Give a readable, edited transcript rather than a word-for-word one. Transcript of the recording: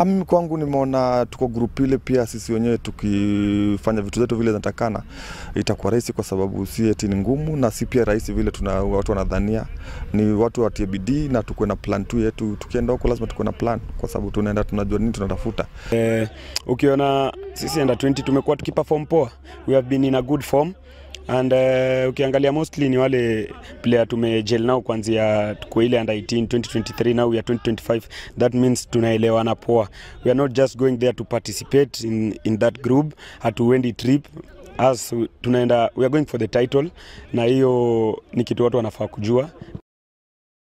Mimi kwangu nimeona tuko group ile, pia sisi wenyewe tukifanya vitu zetu vile zinatakana itakuwa rahisi, kwa sababu si eti ni ngumu na si pia rahisi vile tuna watu wanadhania. Ni watu watie bidii na tukuwe na plan tu yetu. Tukienda huko lazima tukuwe na plan, kwa sababu tunaenda tunajua nini tunatafuta. Ukiona sisi under 20 tumekuwa tukiperform poa, we have been in a good form. And ukiangalia mostly ni wale player tumegel nao kuanzia kwa ile under 18 2023, now we are 2025. That means tunaelewana poa. We are not just going there to participate in that group. Hatuendi trip as tunaenda, we are going for the title, na hiyo ni kitu watu wanafaa kujua.